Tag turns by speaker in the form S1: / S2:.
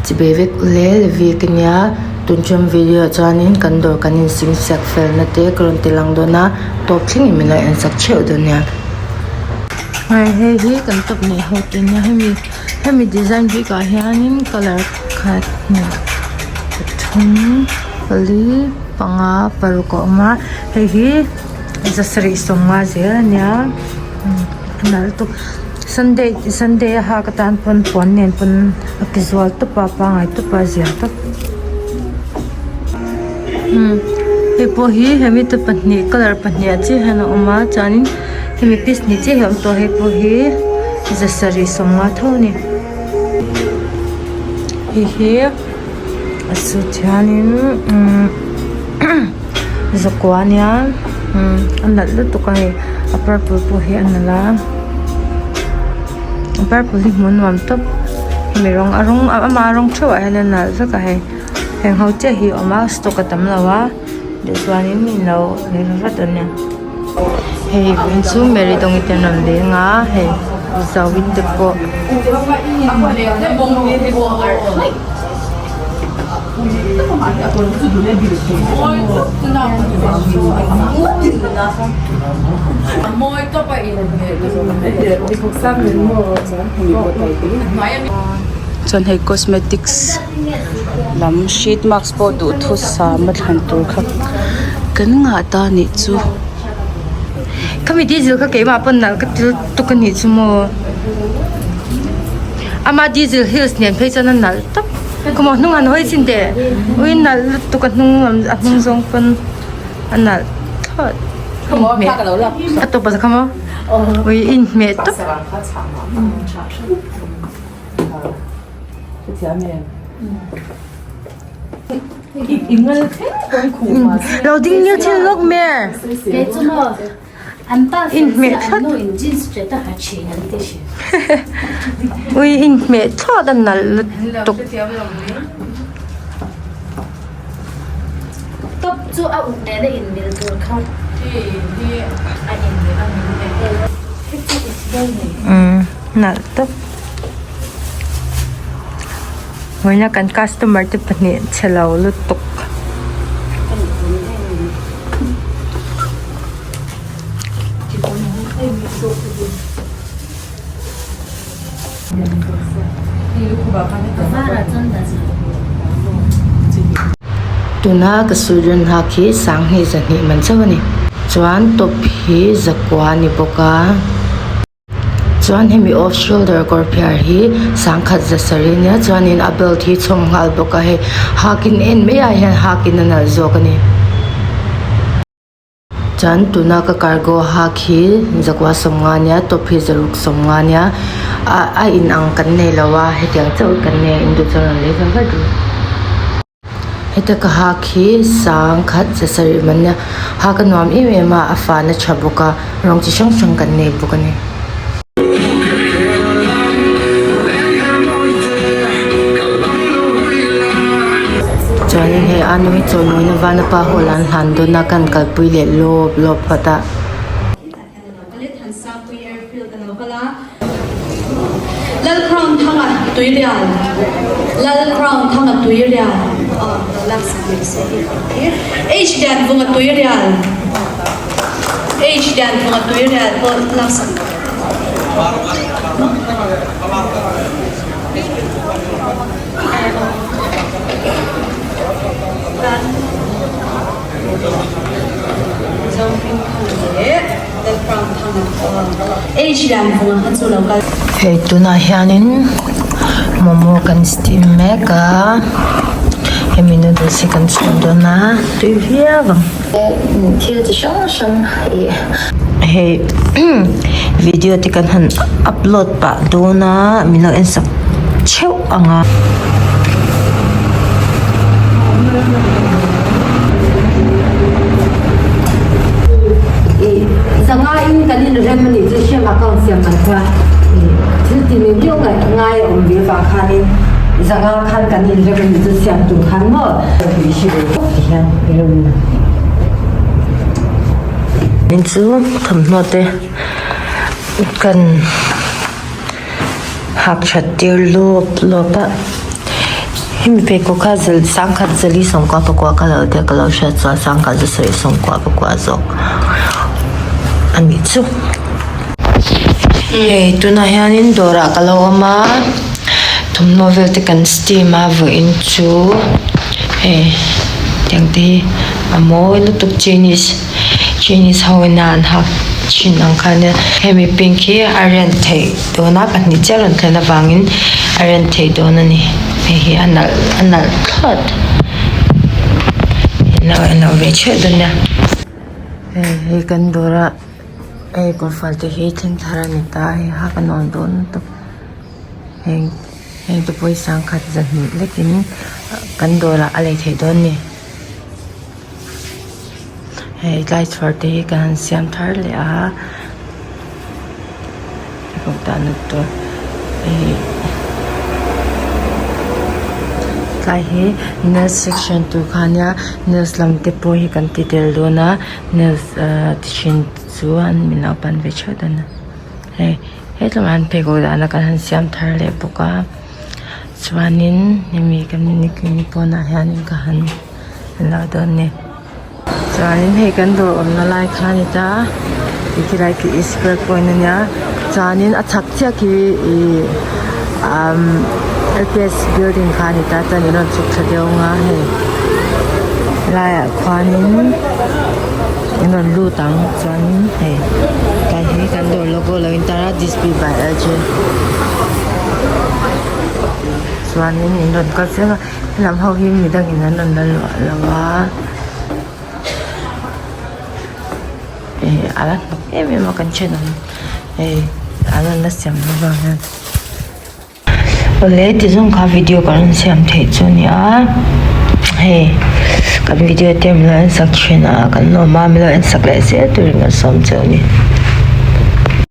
S1: Chibei vek ule Levi ka nia tun ṭum video ah chuanin kan dawr kan insing siak felna te ka rawn ti lang dawn a tawp thlengin min lo en sak theuh dawn nia. Hei hei hi kan tawp neih ho te nia hemi hemi design bikah hianin colour khat hnih pathum pali panga paruk a awm a hei hi zasarih sawmnga zel a nia a nalh lutuk. Sunday sunday a hak atan pawn puan nen pawn a ti zual tawp a pangai tawp a zia tawp umm hei pawh hi hemi te pahnih colour pahnih ah chiah hian a awm a chuanin hemi piece hnih chiah hi a awm tawh hei pawh hi zasarih sawmnga tho a ni hei hi a suit hianin umm zakua ania umm a nalh lutuk a hei a purple pawh hi a nalh a a purple hi hmuh a nuam tawp hemi rawng a rawng amah rawng theuh ah hian a nalh vek a hei heng ho chiah hi a awm a stock a tam lo a duh chuanin in lo lei ve vat ania hei vawiin chu Mary Dawngi te an rawn leng a hei Zawite te pawh.
S2: Chuan hei cosmetics lam sheet mask pawh duhthusam a thlan tur kha kan ngah ta a nih chu.
S1: Khami diesel kha keimah pawn nalh ka ti lutuk a nih chu maw ama diesel hills nen phei chuan a nalh tawp khawmaw hnung han hawi chin teh ui nalh lutuk a hnung lam a hnung zawng pawn a nalh thlawt a tawp a kha maw ui inhmeh tawp. Lo ding ngil thil lawk mer. Inhmeh thlawt. Ui inhmeh thlawt a nalh lutuk. Nalh tawp. Vawiina kan customer te pahnih chhe lo lutuk. Tuna ka suit rawn hak hi sanghnih zahnih man chauh a ni. Chuan top hi zakua a ni bawk a. Chuan hemi off shoulder kawr phiar hi sangkhat za sarih ania chuanin a belt hi chhawm nghal bawk a hei hakin en mai ah hian hakin a nalh zawk a ni. Chuan tuna ka cargo hak hi zakua sawmnga ania top hi zaruk sawmnga ania a a inang kan nei lo a hetiang chauh kan nei a induh chuan rawn lei ve vat ru. Heta ka hak hi sangkhat za sarih man nia hak a nuam em em a a fan a tha bawk a rawng chi hrang hrang kan nei bawk a ni. Chuanin hei a nu hi chawimawina vana pa hall an hlan dawn a kan kalpui leh lawp lawp phawt a.
S3: Lalcrown thanga tuirial Lalcrown thanga tuirial H Lianvunga tuirial H Lianvunga tuirial pawh laksak
S1: Hei tunah hianin momo kan steam mek a hemi noodles hi kan chhum dawn a tui viau ang. Thil chi hrang hrang ih hei video te kan han upload pah dawn a min lo en sak theuh ang a. Zanga in kan in rem a nih chu hriam account siam kan kha thil ti mi viau ngai ngai a awm ve vang khanin zanga khan kan in rem a nih chu siam tur khan maw ti hian in chu thawmhnaw te kan. Hak that tir lawp lawp a. Hemi pheikhawk kha zal sangkhat zali sawmkua pakua ka lo tia ka lo hriat chuan sangkhat za sarih sawmkua pakua zawk a nih chu. Hei tunah hianin dawrah ka lo awm a thawmhnaw vel te kan steam a vawiin chu hei tiang te hi a mawi lutuk chinese chinese ho ina an hak thin ang kha ania hemi pink hi a rent theih dawn a pahnih chiah rawn thlen avangin a rent theih dawn a ni hei hi a nalh a nalh thlawt ilo en lo ve theuh dawn nia hei hi kan dawr a hei kawrfual te hi thleng thar a ni ta hei hak a nuam dawn lutuk heng heng te pawh hi sangkhat zahnih lekin kan dawrah a lei theih dawn a ni. Hei tlai chhuar te hi kan han siam thar leh a pheikhawk dahna tur ih tlai hi nails section tur kha ania nails lam te pawh hi kan ti tel dawn a nails ah ti thin chuan min lo pan ve theuh dawn a hei hetlaiah hian pheikhawk dahna kan han siam thar leh bawk a chuanin hemi kan mini clinic pawnah hianin ka han. An lo dawn ni. Chuanin hei kan dawr awmna lai kha a ni ta tih khi lai khi square point a nia chuanin a chhak chiah khi ihh umm L P S building kha a ni ta chuan in rawn chhuk thla deuh ang a hei laiah khuanin in rawn lut ang chuanin hei tlai hi kan dawr logo lo intar a display by L J chuanin in rawn kal zel a. Helam ho hi midangin an rawn la luah lo a ih a la hnawk em em a kan thenawm hei an rawn la siam lo vang hian awle ti zawng kha video kan rawn siam theih chu a ni a hei kan video te min lo en sak thin a kan lawm a min lo en sak leh zel turin kan sawm cheu a ni.